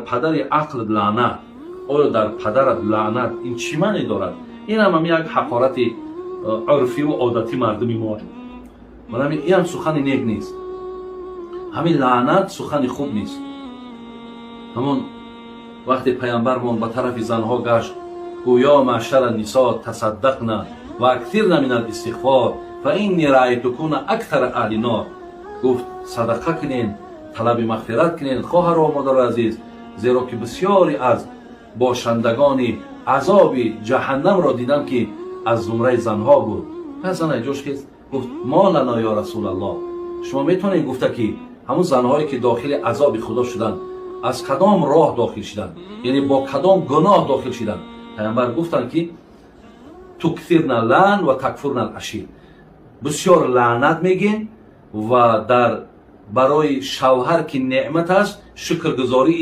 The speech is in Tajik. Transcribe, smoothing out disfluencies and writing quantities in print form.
Падари ақлат лаънат, оё дар падарат лаънат, ин чӣ маъне дорад? Ин ҳам як ҳақорати урфиву одатӣ мардуми мо. Барои ин ҳам сухани нек нест. Ҳамин лаънат сухани хуб нест. Ҳамон вақте паямбармон ба тарафи занҳо гашт, гӯ: "يا معشر النساء، تصدقن وأكثرن من الاستغفار، فإني رأيتكن أكثر أهل النار." Гуфт: "Садақа кунен, талаби мағфират кунен, хоҳару модари азиз, зеро ки бисёре аз бошандагони азоби ҷаҳаннамро дидам, ки аз зумраи занҳо буд." Пас зан ҷош хест, гуфт: "ما لنا يا رسول الله؟ Шумо метавонед гуфта, ки ҳамун занҳое, ки дохили азоби Худо шуданд, аз кадом роҳ дохил шуданд, яъне бо кадом гуноҳ дохил шуданд?" Пайғамбар гуфтанд, ки تكثرن اللعن وتكفرن العشير. Бисёр лаънат мегин ва дар барои шавҳар, ки неъмат аст, шукргузорӣ.